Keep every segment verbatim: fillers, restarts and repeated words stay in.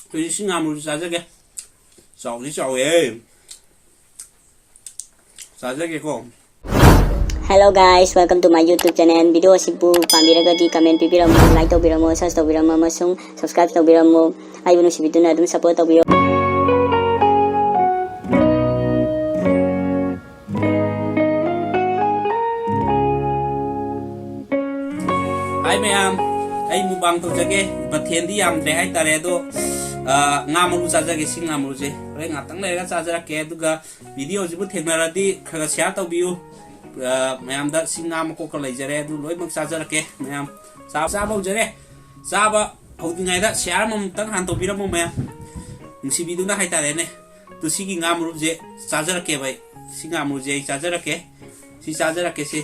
ꯑꯩꯈꯣꯏꯗꯤ ꯁꯤ ꯉꯥꯃꯨꯁꯤ ꯆꯥꯖꯒꯦ꯫ ꯆꯥꯎꯗꯤ ꯆꯥꯎꯋꯦ꯫ ꯆꯥꯖꯒꯦꯀꯣ꯫ Hello guys, welcome to my YouTube channel. Video ꯑꯁꯤꯕꯨ ꯄꯥꯝꯕꯤꯔꯒꯗꯤ comment ꯄꯤꯕꯤꯔꯝꯃꯨ, like ꯇꯧꯕꯤꯔꯝꯃꯨ, search ꯇꯧꯕꯤꯔꯝꯃꯨ ꯑꯃꯁꯨꯡ subscribe ꯇꯧꯕꯤꯔꯝꯃꯨ꯫ ꯑꯩꯕꯨ ꯅꯨꯡꯁꯤꯕꯤꯗꯨꯅ ꯑꯗꯨꯝ support ꯇꯧꯕꯤꯌꯨ꯫ Hi ꯃꯌꯥꯝ, ꯑꯩ mukbang ꯇꯧꯖꯒꯦ꯫ ꯃꯊꯦꯜꯗꯤ ꯌꯥꯝꯗ꯭ꯔꯦ ꯍꯥꯏꯇꯥꯔꯦ, ꯑꯗꯣ ꯑ, ꯉꯥ ꯃꯔꯨ ꯆꯥꯖꯒꯦ꯫ ꯁꯤ ꯉꯥ ꯃꯔꯨꯁꯦ ꯍꯣꯔꯦꯟ ꯉꯥꯛꯇꯪ ꯂꯩꯔꯒ ꯆꯥꯖꯔꯛꯀꯦ꯫ ꯑꯗꯨꯒ video ꯁꯤꯕꯨ ꯊꯦꯡꯅꯔꯗꯤ ꯈꯔ ꯈꯔ share ꯇꯧꯕꯤꯌꯨ꯫ ꯑ, ꯃꯌꯥꯝꯗ ꯁꯤ ꯉꯥ ꯃꯀꯣꯛꯀ ꯂꯩꯖꯔꯦ, ꯑꯗꯨ ꯂꯣꯏꯅꯃꯛ ꯆꯥꯖꯔꯛꯀꯦ꯫ ꯃꯌꯥꯝ ꯆꯥꯕ, ꯆꯥꯕ ꯍꯧꯖꯔꯦ꯫ ꯆꯥꯕ ꯍꯧꯗ꯭ꯔꯤꯉꯩꯗ share ꯑꯃꯃꯝꯇꯪ ꯍꯥꯟꯅ ꯇꯧꯕꯤꯔꯝꯃꯣ ꯃꯌꯥꯝ, ꯅꯨꯡꯁꯤꯕꯤꯗꯨꯅ ꯍꯥꯏꯇꯥꯔꯦꯅꯦ꯫ ꯑꯗꯨ ꯁꯤꯒꯤ ꯉꯥ ꯃꯔꯨꯁꯦ ꯆꯥꯖꯔꯛꯀꯦꯕ ꯑꯩ꯫ ꯁꯤ ꯉꯥ ꯃꯔꯨꯁꯦ ꯑꯩ ꯆꯥꯖꯔꯛꯀꯦ꯫ ꯁꯤ ꯆꯥꯖꯔꯛꯀꯦ ꯁꯤ꯫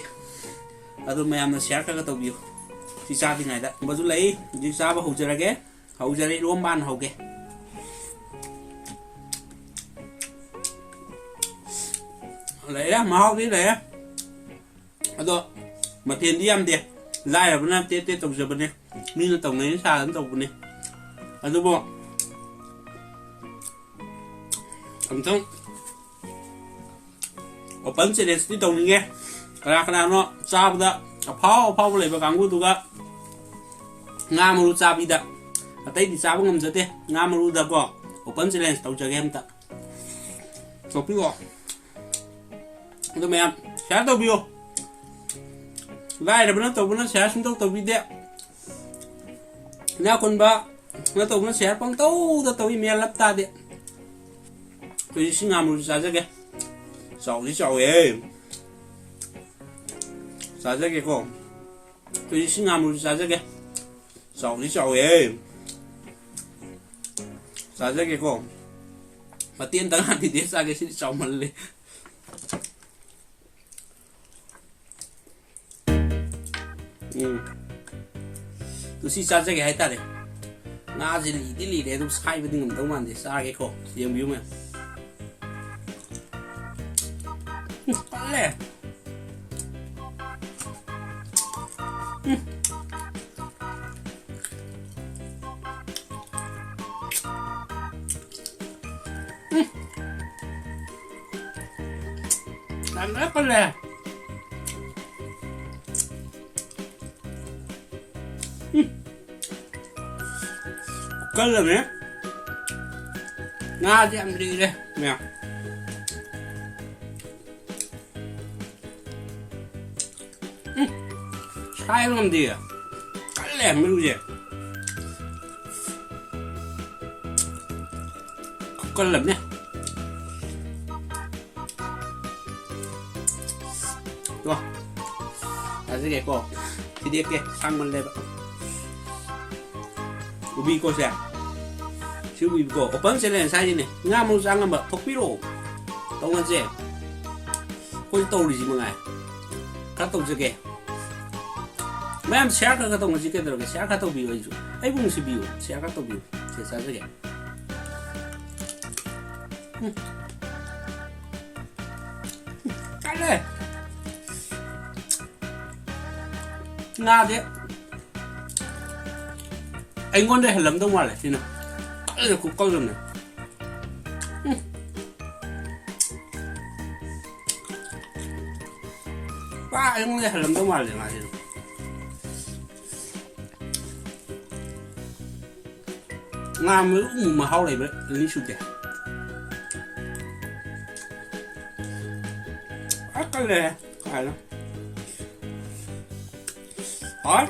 ꯑꯗꯨ ꯃꯌꯥꯝꯅ share ꯈꯔ ꯈꯔ ꯇꯧꯕꯤꯌꯨ꯫ ꯁꯤ ꯆꯥꯗ꯭ꯔꯤꯉꯩꯗ꯫ ꯃꯗꯨ ꯂꯩ꯫ ꯍꯧꯖꯤꯛ ꯆꯥꯕ ꯍꯧꯖꯔꯒꯦ꯫ ꯍꯧꯖꯔꯦ, ꯏꯔꯣꯝꯕ ꯍꯥꯟꯅ ꯍꯧꯒꯦ꯫ ꯂꯩꯔꯦ, ꯃꯍꯥꯎꯗꯤ ꯂꯩꯔꯦ꯫ ꯑꯗꯣ ꯃꯊꯦꯜꯗꯤ ꯌꯥꯝꯗꯦ꯫ ꯂꯥꯏꯔꯕꯅ ꯇꯦꯠ ꯇꯦꯠ ꯇꯧꯖꯕꯅꯦ꯫ ꯃꯤꯅ ꯇꯧꯅꯩꯅ ꯁꯥꯗꯅ ꯇꯧꯕꯅꯦ꯫ ꯑꯗꯨꯕꯨ ꯑꯝꯇꯪ open challengeꯇꯤ ꯇꯧꯅꯤꯡꯉꯦ꯫ ꯀꯅꯥ ꯀꯅꯥꯅꯣ ꯆꯥꯕꯗ ꯑꯐꯥꯎ ꯑꯐꯥꯎꯕ ꯂꯩꯕ ꯀꯥꯡꯕꯨꯗꯨꯒ ꯉꯥ ꯃꯔꯨ ꯆꯥꯕꯤꯗ꯫ ꯑꯇꯩꯗꯤ ꯆꯥꯕ ꯉꯝꯖꯗꯦ꯫ ꯉꯥ ꯃꯔꯨꯗꯀꯣ open challenge ꯇꯧꯖꯒꯦ ꯑꯝꯇ꯫ ꯇꯧꯕꯤꯌꯣ꯫ ꯑꯗꯨ ꯃꯌꯥꯝ share ꯇꯧꯕꯤꯌꯣ꯫ ꯂꯥꯏꯔꯕꯅ ꯇꯧꯕꯅ share ꯁꯨꯡꯇꯧ ꯇꯧꯕꯤꯗꯦ꯫ ꯏꯅꯥꯛ ꯈꯨꯟꯕ ꯅ ꯇꯧꯕꯅ share ꯄꯪꯇꯧꯗ ꯇꯧꯏ, ꯃꯌꯥꯝ ꯂꯞ ꯇꯥꯗꯦ꯫ ꯑꯩꯈꯣꯏꯗꯤ ꯁꯤ ꯉꯥꯃꯨꯁꯤ ꯆꯥꯖꯒꯦ꯫ ꯆꯥꯎꯗꯤ ꯆꯥꯎꯋꯦ꯫ ꯆꯥꯖꯒꯦꯀꯣ꯫ ꯑꯩꯈꯣꯏꯗꯤ ꯁꯤ ꯉꯥꯃꯨꯁꯤ ꯆꯥꯖꯒꯦ꯫ ꯆꯥꯎꯗꯤ ꯆꯥꯎꯋꯦ꯫ ꯆꯥꯖꯒꯦꯀꯣ꯫ ꯃꯇꯦꯟ ꯇꯪ ꯍꯥꯟꯅꯗꯤ ꯆꯥꯒꯦ, ꯁꯤꯗꯤ ꯆꯥꯎꯃꯜꯂꯦ꯫ ꯎꯝ꯫ ꯑꯗꯨ ꯁꯤ ꯆꯥꯖꯒꯦ ꯍꯥꯏꯇꯥꯔꯦ꯫ ꯉꯥꯁꯦ ꯂꯤꯗꯤ ꯂꯤꯔꯦ, ꯑꯗꯨꯝ ꯁꯥꯏꯕꯗꯤ ꯉꯝꯗꯧ ꯃꯥꯟꯗꯦ꯫ ꯆꯥꯒꯦꯀꯣ, ꯌꯦꯡꯕꯤꯌꯨ ꯃꯌꯥꯝ꯫ ꯎꯝ, ꯀꯜꯂꯦ꯫ ꯎꯝ꯫ ꯎꯝ꯫ ꯌꯥꯝꯅ ꯀꯜꯂꯦ꯫ ꯎꯝ꯫ ꯀꯜꯂꯃꯦ꯫ ꯉꯥꯗꯤ ꯌꯥꯝ ꯂꯤꯔꯦ ꯃꯌꯥꯝ꯫ ꯎꯝ꯫ ꯁꯥꯏꯕ ꯉꯝꯗꯦ꯫ ꯀꯜꯂꯦ ꯃꯔꯨꯁꯦ꯫ ꯈꯨꯀꯜ ꯑꯃꯅꯦ꯫ ꯇꯣ꯫ ꯆꯥꯖꯒꯦꯀꯣ꯫ ꯊꯤꯗꯦꯛꯀꯦ꯫ ꯁꯥꯡꯃꯜꯂꯦꯕ꯫ ꯎꯕꯤꯀꯣ ꯁꯦ꯫ ꯁꯤ ꯎꯕꯤꯀꯣ꯫ Open challenge ꯍꯥꯏꯁꯤꯅꯦ꯫ ꯉꯥ ꯃꯔꯨ ꯆꯥ ꯉꯝꯕ ꯊꯣꯛꯄꯤꯔꯛꯑꯣ꯫ ꯇꯧꯅꯁꯦ꯫ ꯑꯩꯈꯣꯏ ꯇꯧꯔꯤꯁꯤ ꯃꯉꯥꯏ꯫ ꯈꯔ ꯇꯧꯖꯒꯦ꯫ ꯃꯌꯥꯝ share ꯈꯔ ꯈꯔ ꯇꯧꯅꯁꯤ ꯀꯩꯗꯧꯔꯒꯦ? Share ꯈꯔ ꯇꯧꯕꯤꯌꯨ ꯑꯩꯁꯨ꯫ ꯑꯩꯕꯨ ꯅꯨꯡꯁꯤꯕꯤꯌꯨ꯫ Share ꯈꯔ ꯇꯧꯕꯤꯌꯨ꯫ ꯁꯦ ꯆꯥꯖꯒꯦ꯫ ꯎꯝ꯫ ꯀꯜꯂꯦ꯫ ꯉꯥꯗꯤ ꯑꯩꯉꯣꯟꯗ ꯍꯦꯜꯂꯝꯗꯧ ꯃꯥꯜꯂꯦ ꯁꯤꯅ꯫ ꯀꯜꯂꯦ, ꯈꯨꯀꯜ ꯑꯃꯅꯦ꯫ ꯎꯝ꯫ ꯄꯨꯔꯥ ꯑꯩꯉꯣꯟꯗ ꯍꯦꯜꯂꯝꯗꯧ ꯃꯥꯜꯂꯦ ꯉꯥꯁꯤꯗꯤ꯫ ꯉꯥ ꯃꯔꯨ ꯃꯍꯥꯎ ꯂꯩꯕ ꯑꯅꯤ ꯁꯨꯗꯦ꯫ ꯑ ꯀꯜꯂꯦ꯫ ꯀꯥꯏꯅ꯫ ꯍꯣꯏ꯫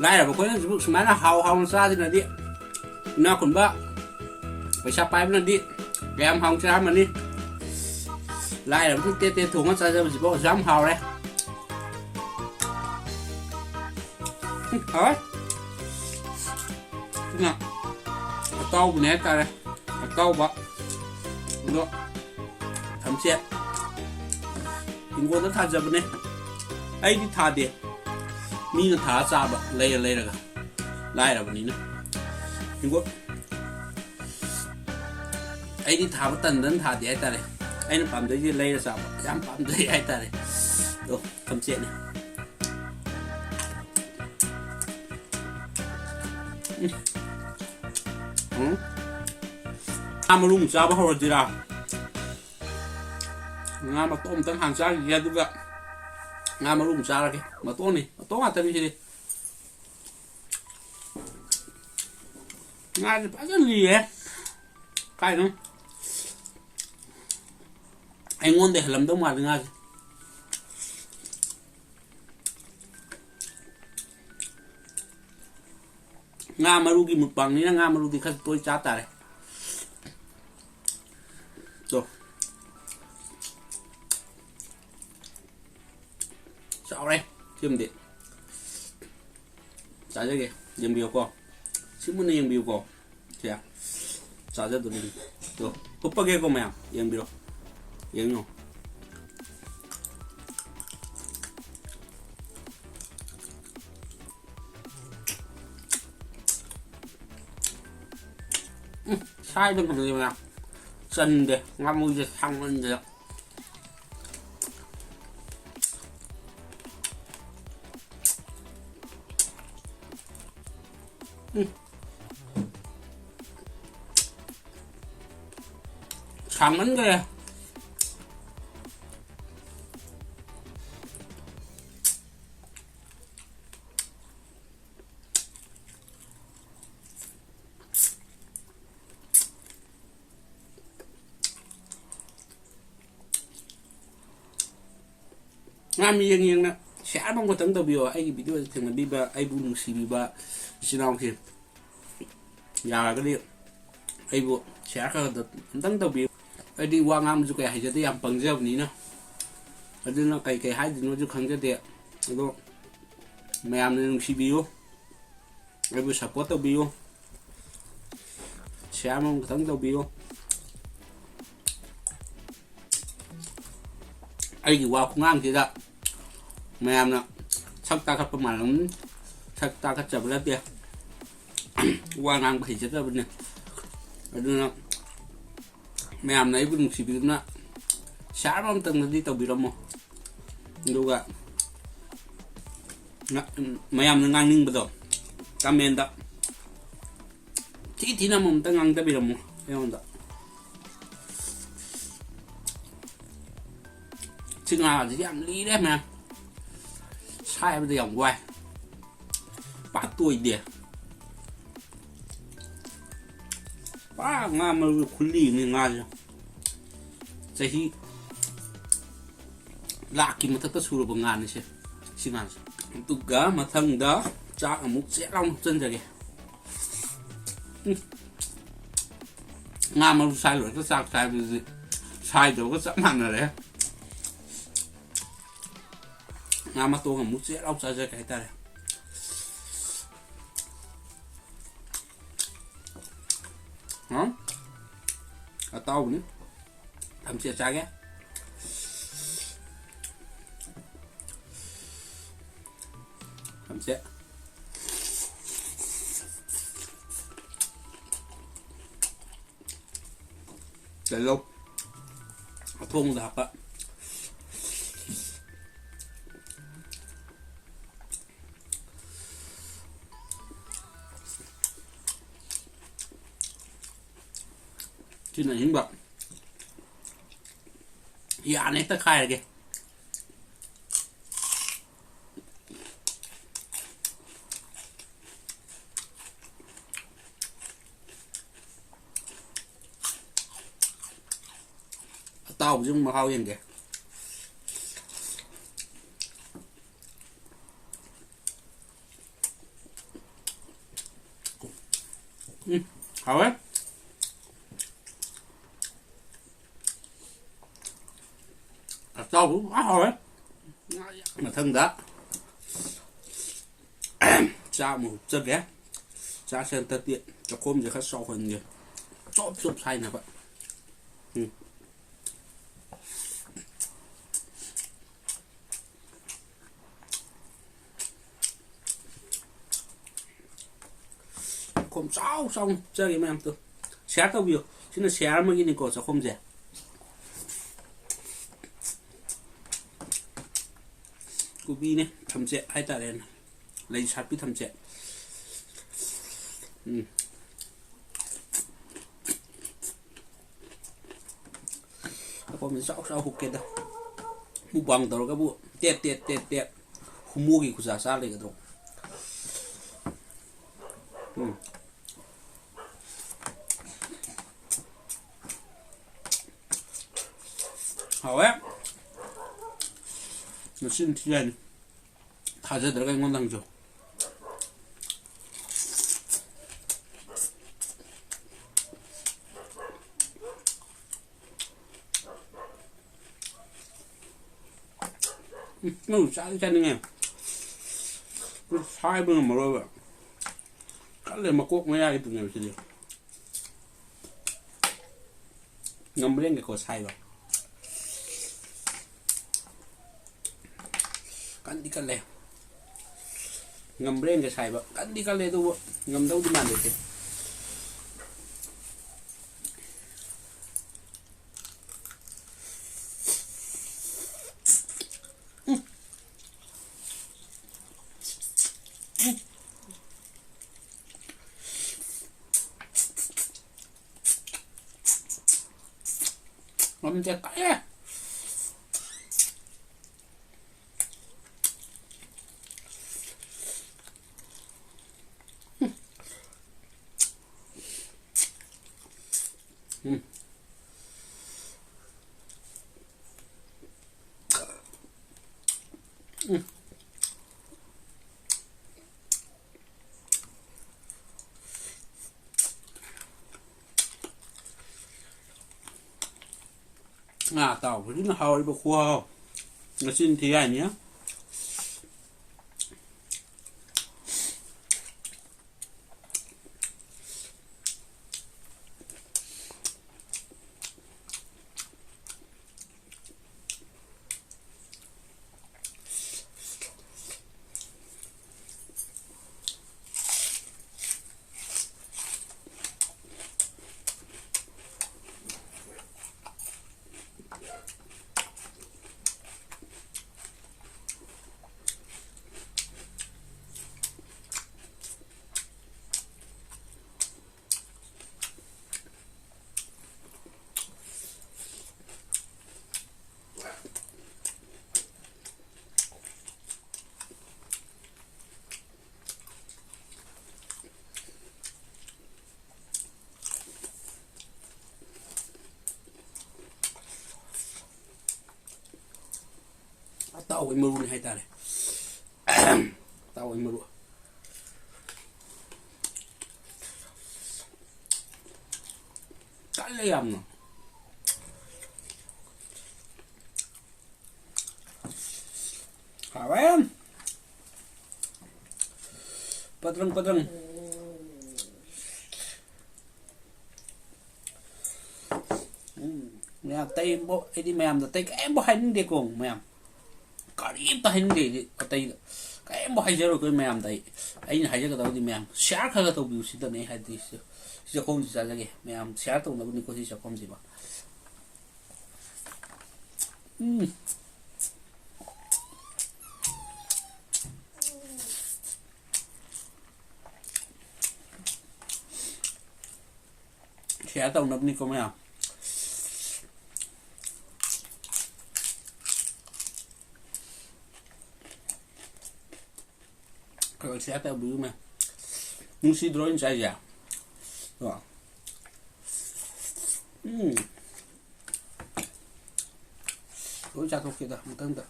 ꯂꯥꯏꯔꯕ ꯑꯩꯈꯣꯏꯅꯁꯨ ꯁꯨꯃꯥꯏꯅ ꯍꯥꯎ ꯍꯥꯎꯅ ꯆꯥꯗ꯭ꯔꯗꯤ ꯏꯅꯥꯛ ꯈꯨꯟꯕ ꯄꯩꯁꯥ ꯄꯥꯏꯕꯅꯗꯤ ꯀꯌꯥꯝ ꯍꯥꯎꯅ ꯆꯥꯔꯝꯃꯅꯤ꯫ ꯂꯥꯏꯔꯕꯁꯨ ꯇꯦꯠ ꯇꯦꯠ ꯊꯣꯡꯉ ꯆꯥꯖꯕꯁꯤꯐꯥꯎ ꯑꯁꯨꯛ ꯌꯥꯝ ꯍꯥꯎꯔꯦ꯫ ꯎꯝ, ꯍꯥꯎꯔꯦ꯫ ꯁꯤꯅ ꯑꯇꯥꯎꯕꯅꯦ ꯍꯥꯏꯇꯥꯔꯦ꯫ ꯑꯇꯥꯎꯕ꯫ ꯑꯗꯣ ꯊꯝꯆꯦꯠ꯫ ꯍꯤꯡꯒꯣꯜꯗ ꯊꯥꯖꯕꯅꯦ꯫ ꯑꯩꯗꯤ ꯊꯥꯗꯦ꯫ ꯃꯤꯅ ꯊꯥꯔ ꯆꯥꯕ, ꯂꯩꯔ ꯂꯩꯔꯒ꯫ ꯂꯥꯏꯔꯕꯅꯤꯅ꯫ ꯍꯤꯡꯒꯣꯜ ꯑꯩꯗꯤ ꯊꯥꯕ ꯇꯟꯗꯅ ꯊꯥꯗꯦ ꯍꯥꯏꯇꯥꯔꯦ꯫ ꯑꯩꯅ ꯄꯥꯝꯖꯩꯁꯦ ꯂꯩꯔ ꯆꯥꯕ ꯌꯥꯝ ꯄꯥꯝꯖꯩ ꯍꯥꯏꯇꯥꯔꯦ꯫ ꯑꯗꯣ ꯊꯝꯆꯦꯠꯅꯦ꯫ ꯎꯝ꯫ ꯎꯝ꯫ ꯉꯥ ꯃꯔꯨꯝ ꯆꯥꯕ ꯍꯧꯔꯁꯤꯔꯥ? ꯉꯥ ꯃꯇꯣꯡ ꯑꯝꯇꯪ ꯍꯥꯟꯅ ꯆꯥꯈꯤꯒꯦ, ꯑꯗꯨꯒ ꯉꯥ ꯃꯔꯨꯝ ꯆꯥꯔꯒꯦ꯫ ꯃꯇꯣꯡꯅꯤ, ꯃꯇꯣꯡ ꯉꯥꯛꯇꯅꯤ ꯁꯤꯗꯤ꯫ ꯉꯥꯁꯦ ꯐꯖꯅ ꯂꯤꯔꯦ꯫ ꯀꯥꯏꯗꯅꯣ ꯑꯩꯉꯣꯟꯗ ꯍꯦꯜꯂꯝꯗꯧ ꯃꯥꯜꯂꯦ ꯉꯥꯁꯦ꯫ ꯉꯥ ꯃꯔꯨꯒꯤ ꯃꯨꯛꯕꯥꯡꯅꯤꯅ ꯉꯥ ꯃꯔꯨꯗꯤ ꯈꯔ ꯇꯣꯏ ꯆꯥ ꯇꯥꯔꯦ꯫ ꯇꯣ꯫ ꯆꯥꯎꯔꯦ꯫ ꯁꯤꯃꯗꯤ ꯆꯥꯖꯒꯦ꯫ ꯌꯦꯡꯕꯤꯌꯨꯀꯣ꯫ ꯁꯤ ꯃꯨꯟꯅ ꯌꯦꯡꯕꯤꯌꯨꯀꯣ꯫ ꯁꯦ꯫ ꯆꯥꯖꯗꯣꯔꯤꯅꯤ꯫ ꯇꯣ꯫ ꯍꯨꯞꯄꯒꯦꯀꯣ ꯃꯌꯥꯝ꯫ ꯌꯦꯡꯕꯤꯔꯣ꯫ ꯌꯦꯡꯉꯣ꯫ ꯎꯝ, ꯁꯥꯏꯕ ꯉꯝꯗꯦ ꯃꯌꯥꯝ꯫ ꯆꯟꯗꯦ꯫ ꯉꯥꯃꯨꯁꯦ ꯁꯥꯡꯃꯟꯗꯦ꯫ ꯎꯝ꯫ ꯁꯥꯡꯃꯟꯈ꯭ꯔꯦ꯫ ꯉꯥ ꯃꯤꯌꯦꯡ ꯌꯦꯡꯅ share ꯑꯃ ꯈꯛꯇꯪ ꯇꯧꯕꯤꯌꯣ꯫ ꯑꯩꯒꯤ video ꯁꯦ ꯊꯦꯡꯅꯕꯤꯕ, ꯑꯩꯕꯨ ꯅꯨꯡꯁꯤꯕꯤꯕ ꯏꯆꯤꯟ ꯏꯅꯥꯎꯁꯤꯡ ꯌꯥꯔꯒꯗꯤ ꯑꯩꯕꯨ share ꯈꯔ ꯈꯔ ꯑꯝꯇꯪ ꯇꯧꯕꯤꯌꯨ꯫ ꯑꯩꯗꯤ ꯋꯥ ꯉꯥꯡꯕꯁꯨ ꯀꯌꯥ ꯍꯩꯖꯗꯦ, ꯌꯥꯝ ꯄꯪꯖꯕꯅꯤꯅ꯫ ꯑꯗꯨꯅ ꯀꯩ ꯀꯩ ꯍꯥꯏꯗꯣꯏꯅꯣꯁꯨ ꯈꯪꯖꯗꯦ꯫ ꯑꯗꯣ ꯃꯌꯥꯝꯅ ꯅꯨꯡꯁꯤꯕꯤꯌꯨ, ꯑꯩꯕꯨ support ꯇꯧꯕꯤꯌꯨ, share ꯑꯃꯃꯝ ꯈꯛꯇꯪ ꯇꯧꯕꯤꯌꯨ꯫ ꯑꯩꯒꯤ ꯋꯥ ꯈꯨꯉꯥꯡꯁꯤꯗ ꯃꯌꯥꯝꯅ ꯁꯛ ꯇꯥꯈꯠꯄ ꯃꯥꯜꯂꯝꯅꯤ꯫ ꯁꯛ ꯇꯥꯈꯠꯆꯕ ꯅꯠꯇꯦ꯫ ꯋꯥ ꯉꯥꯡꯕ ꯍꯩꯖꯗꯕꯅꯤ꯫ ꯑꯗꯨꯅ ꯃꯌꯥꯝꯅ ꯑꯩꯕꯨ ꯅꯨꯡꯁꯤꯕꯤꯗꯨꯅ share ꯑꯃꯃꯝꯇꯪꯗꯗꯤ ꯇꯧꯕꯤꯔꯝꯃꯣ꯫ ꯑꯗꯨꯒ ꯉ-, ꯃꯌꯥꯝꯅ ꯉꯥꯡꯅꯤꯡꯕꯗꯣ comment ꯊꯤ ꯊꯤꯅ ꯑꯃꯃꯝꯇ ꯉꯥꯡꯗꯕꯤꯔꯝꯃꯣ ꯑꯩꯉꯣꯟꯗ꯫ ꯁꯤ ꯉꯥꯁꯤ ꯌꯥꯝ ꯂꯤꯔꯦ ꯃꯌꯥꯝ꯫ ꯁꯥꯏꯕꯗ ꯌꯥꯝ ꯋꯥꯏ꯫ ꯄꯥꯛ ꯇꯣꯏꯗꯦ꯫ ꯄꯨꯔꯥ ꯉꯥ ꯃꯔꯨ ꯈꯨꯂꯤ ꯑꯃꯅꯤ ꯉꯥꯁꯦ꯫ ꯆꯍꯤ ꯂꯥꯛꯀꯤ ꯃꯊꯛꯇ ꯁꯨꯔꯕ ꯉꯥꯅꯤꯁꯦ꯫ ꯁꯤ ꯉꯥꯁꯦ꯫ ꯑꯗꯨꯒ ꯃꯊꯪꯗ ꯆꯥꯛ ꯑꯃꯨꯛ ꯆꯦꯠ ꯂꯥꯎꯅ ꯍꯥꯞꯆꯤꯟꯖꯒꯦ꯫ ꯎꯝ꯫ ꯉꯥ ꯃꯔꯨ ꯁꯥꯏ ꯂꯣꯏꯔꯒ ꯆꯥꯛ ꯆꯥꯏꯕꯗꯨꯗꯤ ꯁꯥꯏꯗꯕꯒ ꯆꯞ ꯃꯥꯟꯅꯔꯦ꯫ ꯉꯥ ꯃꯇꯣꯡ ꯑꯃꯨꯛ ꯆꯦꯠ ꯂꯥꯎ ꯆꯥꯖꯒꯦ ꯍꯥꯏꯇꯥꯔꯦ꯫ ꯍꯥ? ꯑꯇꯥꯎꯕꯅꯤ꯫ ꯊꯝꯆꯦꯠ ꯆꯥꯒꯦ꯫ ꯊꯝꯆꯦꯠ꯫ ꯇꯤꯜꯍꯧ꯫ ꯑꯊꯣꯡꯕꯗ ꯍꯥꯞꯄ꯫ ꯁꯤꯅ ꯑꯍꯤꯡꯕ꯫ ꯌꯥꯅ ꯍꯦꯛꯇ ꯈꯥꯏꯔꯒꯦ꯫ ꯑꯇꯥꯎꯕꯁꯤ ꯑꯃꯨꯛ ꯃꯍꯥꯎ ꯌꯦꯡꯒꯦ꯫ ꯎꯝ, ꯍꯥꯎꯋꯦ꯫ ꯑꯇꯥꯎꯕ ꯐꯖꯅ ꯍꯥꯎꯋꯦ꯫ ꯃꯊꯪꯗ ꯆꯥꯛ ꯑꯃꯨꯛ ꯍꯨꯞꯆꯒꯦ꯫ ꯆꯥꯛꯁꯦ ꯍꯟꯗꯛꯇꯤ ꯆꯥꯛꯈꯣꯝꯁꯦ ꯈꯔ ꯆꯥꯎꯍꯟꯒꯦ꯫ Chop chop ꯁꯥꯏꯅꯕ꯫ ꯎꯝ꯫ ꯆꯥꯛꯈꯣꯝ ꯆꯥꯎ ꯆꯥꯎꯅ ꯍꯨꯞꯆꯒꯦ ꯃꯌꯥꯝꯗꯣ꯫ ꯁꯤꯌꯥꯔ ꯇꯧꯕꯤꯌꯨ꯫ ꯁꯤꯅ ꯁꯤꯌꯥꯔ ꯑꯃꯒꯤꯅꯤꯀꯣ ꯆꯥꯛꯈꯣꯝꯁꯦ꯫ ꯀꯣꯕꯤꯅꯦ, ꯊꯝꯆꯦꯠ ꯍꯥꯏꯇꯥꯔꯦꯅꯦ꯫ ꯂꯩ ꯁꯥꯠꯄꯤ ꯊꯝꯆꯦꯠ꯫ ꯎꯝ꯫ ꯆꯥꯛꯈꯣꯝꯁꯦ ꯆꯥꯎ ꯆꯥꯎ ꯍꯨꯞꯀꯦꯗ꯫ ꯃꯨꯛꯕꯥꯡ ꯇꯧꯔꯒꯕꯨ ꯇꯦꯠ ꯇꯦꯠ ꯇꯦꯠ ꯇꯦꯠ ꯍꯨꯝꯃꯨꯒꯤ ꯈꯨꯖꯥ ꯆꯥ ꯂꯩꯒꯗ꯭ꯔꯣ? ꯎꯝ꯫ ꯍꯥꯎꯋꯦ꯫ ꯃꯆꯤꯟ ꯊꯤ ꯍꯥꯏꯅꯤ꯫ ꯊꯥꯖꯗ꯭ꯔꯒ ꯑꯩꯉꯣꯟꯗ ꯍꯪꯖꯧ꯫ ꯎꯝ, ꯅꯪ ꯆꯥꯗꯤ ꯆꯥꯅꯤꯡꯉꯦ꯫ ꯁꯥꯏꯕ ꯉꯝꯃꯔꯣꯏꯕ꯫ ꯀꯜꯂꯦ, ꯃꯀꯣꯛ ꯃꯌꯥꯒꯤ ꯇꯨꯅꯦꯕ ꯁꯤꯗꯤ꯫ ꯉꯝꯕ꯭ꯔꯦꯟꯒꯀꯣ ꯁꯥꯏꯕ꯫ ꯀꯟꯗꯤ ꯀꯜꯂꯦ꯫ ꯉꯝꯕ꯭ꯔꯦꯟꯒ ꯁꯥꯏꯕ꯫ ꯀꯟꯗꯤ ꯀꯜꯂꯦ, ꯑꯗꯨꯕꯨ ꯉꯝꯗꯧꯗꯤ ꯃꯥꯟꯗꯦ ꯁꯦ꯫ ꯉꯝꯗꯦ, ꯀꯜꯂꯦ꯫ ꯎꯝ꯫ ꯎꯝ꯫ ꯉꯥ ꯑꯇꯥꯎꯕꯁꯤꯅ ꯍꯥꯎꯔꯤꯕ ꯈꯨꯍꯥꯎ꯫ ꯃꯆꯤꯟ ꯊꯤ ꯍꯥꯏꯅꯤ꯫ ꯃꯔꯨꯅꯤ ꯍꯥꯏꯇꯥꯔꯦ꯫ ꯇꯥꯎ ꯃꯔꯨ꯫ ꯀꯜꯂꯦ ꯌꯥꯝꯅ꯫ ꯍꯥꯎꯋꯦ꯫ ꯄꯗ꯭ꯔꯪ ꯄꯗ꯭ꯔꯪ꯫ ꯎꯝ, ꯃꯌꯥꯝ ꯇꯩꯕꯨ, ꯑꯩꯗꯤ ꯃꯌꯥꯝꯗ ꯇꯩ ꯀꯔꯤꯝꯕꯨ ꯍꯥꯏꯅꯤꯡꯗꯦꯀꯣ ꯃꯌꯥꯝ꯫ ꯀꯔꯤꯝꯇ ꯍꯥꯏꯅꯤꯡꯗꯦ ꯑꯩꯗꯤ ꯑꯇꯩꯗ꯫ ꯀꯔꯤꯝꯕꯨ ꯍꯥꯏꯖꯔꯣꯏꯀꯣ ꯃꯌꯥꯝꯗ ꯑꯩ꯫ ꯑꯩꯅ ꯍꯥꯏꯖꯒꯗꯕꯗꯤ ꯃꯌꯥꯝ share ꯈꯔ ꯈꯔ ꯇꯧꯕꯤꯌꯨ ꯁꯤꯗꯅꯦ ꯑꯩ ꯍꯥꯏꯗꯣꯏꯁꯦ꯫ ꯁꯤ ꯆꯥꯛꯈꯣꯝꯁꯤ ꯆꯥꯖꯒꯦ꯫ ꯃꯌꯥꯝ share ꯇꯧꯅꯕꯅꯤꯀꯣ ꯁꯤ ꯆꯥꯛꯈꯣꯝꯁꯤꯃ꯫ ꯎꯝ꯫ Share ꯇꯧꯅꯕꯅꯤꯀꯣ ꯃꯌꯥꯝ꯫ ꯈꯔ share ꯇꯧꯕꯤꯌꯨ ꯃꯌꯥꯝ꯫ ꯅꯨꯡꯁꯤꯗ꯭ꯔꯣ ꯑꯩꯅ ꯆꯥꯏꯁꯦ? ꯀꯣ? ꯎꯝ꯫ ꯂꯣꯏ ꯆꯥꯊꯣꯛꯀꯦꯗ ꯃꯊꯪꯗ꯫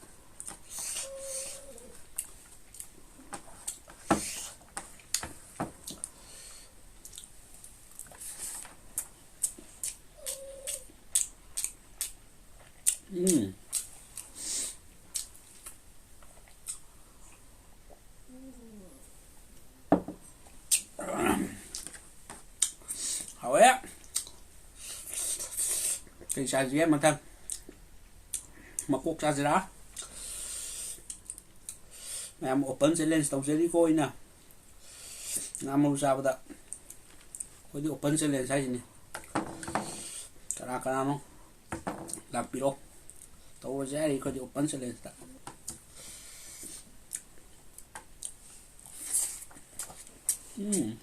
ꯎꯝ꯫ ꯍꯥꯎꯋꯦ꯫ ꯀꯩ ꯆꯥꯁꯤꯒꯦ ꯃꯊꯪ? ꯃꯀꯣꯛ ꯆꯥꯁꯤꯔꯥ? ꯃꯌꯥꯝ open challenge ꯇꯧꯖꯔꯤꯀꯣ ꯑꯩꯅ꯫ ꯉꯥ ꯃꯔꯨ ꯆꯥꯕꯗ ꯑꯩꯈꯣꯏꯗꯤ open challenge ꯍꯥꯏꯁꯤꯅꯤ꯫ ꯀꯅꯥ ꯀꯅꯥꯅꯣ ꯂꯥꯛꯄꯤꯔꯣ꯫ ꯇꯧꯔꯁꯦ ꯍꯥꯏꯔꯤ ꯑꯩꯈꯣꯏꯗꯤ open challengeꯇ꯫ ꯎꯝ꯫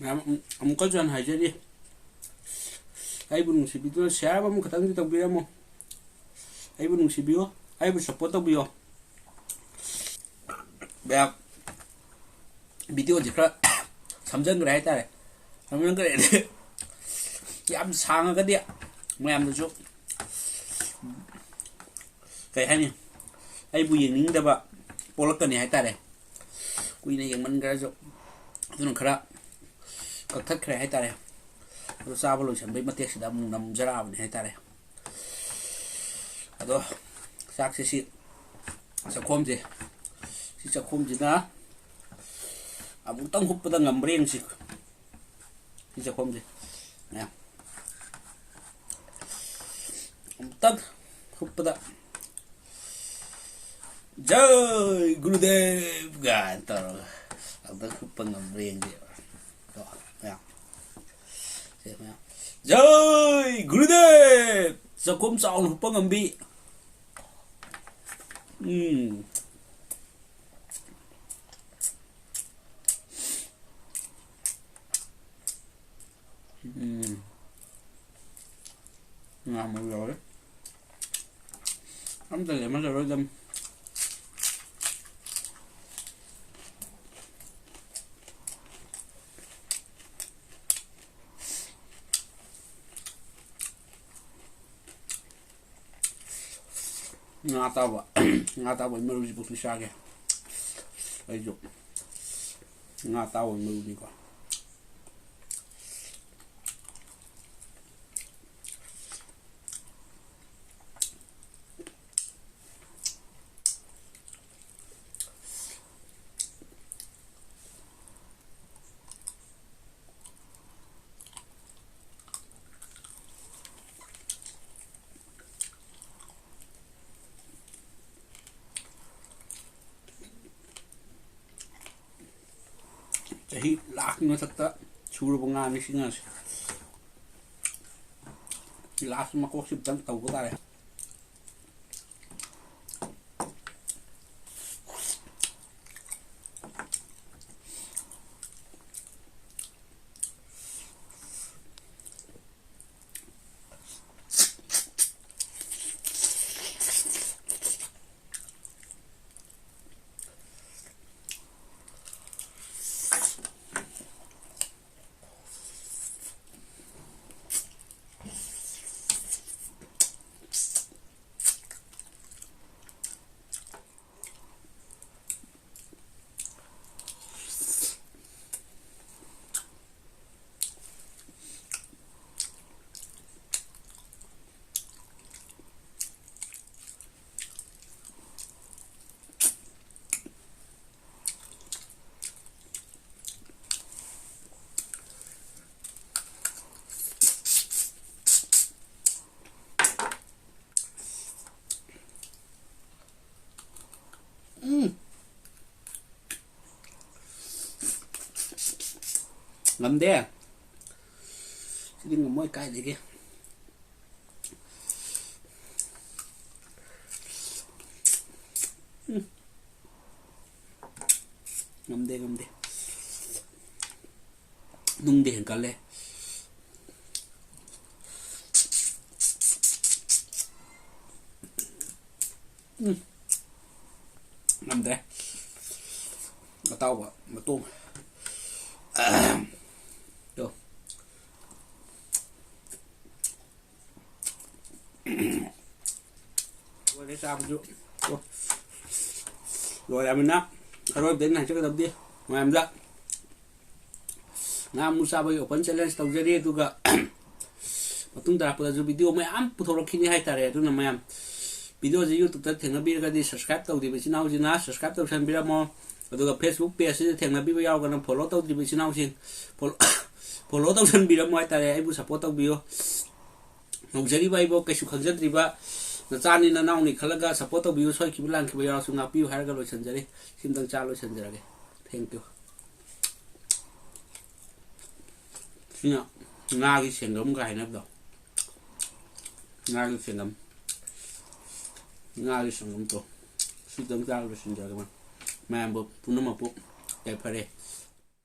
ꯃꯌꯥꯝ ꯑꯃꯨꯛꯀꯁꯨ ꯍꯟꯅ ꯍꯥꯏꯖꯔꯤ, ꯑꯩꯕꯨ ꯅꯨꯡꯁꯤꯕꯤꯗꯨꯅ share ꯑꯃꯈꯛꯇꯪꯗꯤ ꯇꯧꯕꯤꯔꯝꯃꯣ꯫ ꯑꯩꯕꯨ ꯅꯨꯡꯁꯤꯕꯤꯌꯣ, ꯑꯩꯕꯨ support ꯇꯧꯕꯤꯌꯣ꯫ ꯃꯌꯥꯝ, videoꯁꯦ ꯈꯔ ꯁꯝꯖꯟꯈ꯭ꯔꯦ ꯍꯥꯏꯇꯥꯔꯦ꯫ ꯁꯝꯖꯟꯈ꯭ꯔꯦ꯫ ꯌꯥꯝ ꯁꯥꯡꯉꯒꯗꯤ ꯃꯌꯥꯝꯗꯁꯨ, ꯀꯩ ꯍꯥꯏꯅꯤ, ꯑꯩꯕꯨ ꯌꯦꯡꯅꯤꯡꯗꯕ ꯄꯣꯛꯂꯛꯀꯅꯤ ꯍꯥꯏꯇꯥꯔꯦ꯫ ꯀꯨꯏꯅ ꯌꯦꯡꯃꯟꯈ꯭ꯔꯁꯨ꯫ ꯑꯗꯨꯅ ꯈꯔ ꯀꯛꯊꯠꯈ꯭ꯔꯦ ꯍꯥꯏꯇꯥꯔꯦ꯫ ꯑꯗꯣ ꯆꯥꯕ ꯂꯣꯏꯁꯟꯕꯩ ꯃꯇꯦꯛꯁꯤꯗ ꯑꯃꯨꯛ ꯅꯝꯖꯔꯛꯑꯕꯅꯦ ꯍꯥꯏꯇꯥꯔꯦ꯫ ꯑꯗꯣ ꯆꯥꯛꯁꯦ ꯁꯤ ꯆꯥꯛꯈꯣꯝꯁꯦ, ꯁꯤ ꯆꯥꯛꯈꯣꯝꯁꯤꯅ ꯑꯃꯨꯛꯇꯪ ꯍꯨꯞꯄꯗ ꯉꯝꯕ꯭ꯔꯥ ꯌꯦꯡꯁꯤ꯫ ꯁꯤ ꯆꯥꯛꯈꯣꯝꯁꯦ꯫ ꯃꯌꯥꯝ꯫ ꯑꯃꯨꯛꯇꯪ ꯍꯨꯞꯄꯗ "ꯖꯩ ꯒꯨꯔꯨꯗꯦꯕ" ꯀꯥꯏꯅ ꯇꯧꯔꯒ ꯑꯃꯨꯛꯇꯪ ꯍꯨꯞꯄ ꯉꯝꯕ꯭ꯔꯥ ꯌꯦꯡꯁꯦꯕ꯫ ꯀꯣ, ꯃꯌꯥꯝ꯫ ꯁꯦ, ꯃꯌꯥꯝ꯫ "ꯖꯩ ꯒꯨꯔꯨꯗꯦꯕ!" ꯆꯥꯛꯈꯣꯝ ꯆꯥꯎꯅ ꯍꯨꯞꯄ ꯉꯝꯕꯤ꯫ ꯎꯝ꯫ ꯎꯝ꯫ ꯉꯥ ꯃꯔꯨ ꯌꯥꯎꯔꯦ꯫ ꯑꯝꯇ ꯂꯦꯝꯍꯜꯂꯔꯣꯏꯗꯝ꯫ ꯉꯥ ꯑꯇꯥꯎꯕ, ꯉꯥ ꯑꯇꯥꯎꯕꯒꯤ ꯃꯔꯨꯁꯤ ꯄꯨꯂꯞꯇꯨ ꯆꯥꯒꯦ꯫ ꯑꯩꯁꯨ ꯉꯥ ꯑꯇꯥꯎꯕꯒꯤ ꯃꯔꯨꯅꯤꯀꯣ꯫ ꯆꯍꯤ ꯂꯥꯛꯀꯤ ꯃꯊꯛꯇ ꯁꯨꯔꯕ ꯉꯥꯅꯤ ꯁꯤ ꯉꯥꯁꯦ꯫ ꯂꯥꯁ ꯃꯀꯣꯛꯁꯤ ꯑꯝꯇꯪ ꯇꯧꯕ ꯇꯥꯔꯦ꯫ ꯉꯝꯗꯦ꯫ ꯁꯤꯗꯤ ꯉꯝꯃꯣꯏ ꯀꯥꯏꯗꯒꯤ꯫ ꯎꯝ꯫ ꯉꯝꯗꯦ, ꯉꯝꯗꯦ꯫ ꯅꯨꯡꯗꯤ ꯍꯦꯟꯀꯠꯂꯦ꯫ ꯎꯝ꯫ ꯉꯝꯗ꯭ꯔꯦ꯫ ꯑꯇꯥꯎꯕ ꯃꯇꯣꯡ꯫ ꯇꯣ꯫ ꯂꯣꯏꯔꯦ ꯆꯥꯕꯁꯨ꯫ ꯇꯣ꯫ ꯂꯣꯏꯔꯕꯅꯤꯅ ꯑꯔꯣꯏꯕꯗ ꯑꯩꯅ ꯍꯥꯏꯖꯒꯗꯕꯗꯤ ꯃꯌꯥꯝꯗ ꯉꯥ ꯃꯨ ꯆꯥꯕꯒꯤ open challenge ꯇꯧꯖꯔꯤ꯫ ꯑꯗꯨꯒ ꯃꯇꯨꯡ ꯇꯥꯔꯛꯄꯗꯁꯨ video ꯃꯌꯥꯝ ꯄꯨꯊꯣꯔꯛꯈꯤꯅꯤ ꯍꯥꯏꯇꯥꯔꯦ꯫ ꯑꯗꯨꯅ ꯃꯌꯥꯝ videoꯁꯦ YouTubeꯇ ꯊꯦꯡꯅꯕꯤꯔꯒꯗꯤ subscribe ꯇꯧꯗ꯭ꯔꯤꯕ ꯏꯆꯤꯟ ꯏꯅꯥꯎꯁꯤꯡꯅ subscribe ꯇꯧꯁꯟꯕꯤꯔꯝꯃꯣ꯫ ꯑꯗꯨꯒ Facebook pageꯁꯤꯗ ꯊꯦꯡꯅꯕꯤꯕ ꯌꯥꯎꯔꯒꯅ follow ꯇꯧꯗ꯭ꯔꯤꯕ ꯏꯆꯤꯟ ꯏꯅꯥꯎꯁꯤꯡ follow, follow ꯇꯧꯁꯟꯕꯤꯔꯝꯃꯣ ꯍꯥꯏꯇꯥꯔꯦ꯫ ꯑꯩꯕꯨ support ꯇꯧꯕꯤꯌꯨ꯫ ꯉꯝꯖꯔꯤꯕ ꯑꯩꯕꯨ ꯀꯩꯁꯨ ꯈꯪꯖꯗ꯭ꯔꯤꯕ ꯅꯆꯥꯅꯤ ꯅꯅꯥꯎꯅꯤ ꯈꯜꯂꯒ support ꯇꯧꯕꯤꯌꯨ꯫ ꯁꯣꯏꯈꯤꯕ ꯂꯥꯟꯈꯤꯕ ꯌꯥꯎꯔꯁꯨ ꯉꯥꯛꯄꯤꯌꯨ ꯍꯥꯏꯔꯒ ꯂꯣꯏꯁꯤꯟꯖꯔꯤ꯫ ꯁꯤꯝꯇꯪ ꯆꯥ ꯂꯣꯏꯁꯤꯟꯖꯔꯒꯦ꯫ Thank you꯫ ꯁꯤꯅ ꯉꯥꯒꯤ ꯁꯦꯡꯒꯝꯒ ꯍꯥꯏꯅꯕꯗꯣ꯫ ꯉꯥꯒꯤ ꯁꯦꯡꯒꯝ꯫ ꯉꯥꯒꯤ ꯁꯦꯡꯒꯝꯗꯣ꯫ ꯁꯤꯗꯪ ꯆꯥꯔꯒ ꯂꯣꯏꯁꯤꯟꯖꯔꯒꯦ꯫ ꯃꯌꯥꯝꯕꯨ ꯄꯨꯝꯅꯃꯛꯄꯨ ꯌꯥꯏꯐꯔꯦ꯫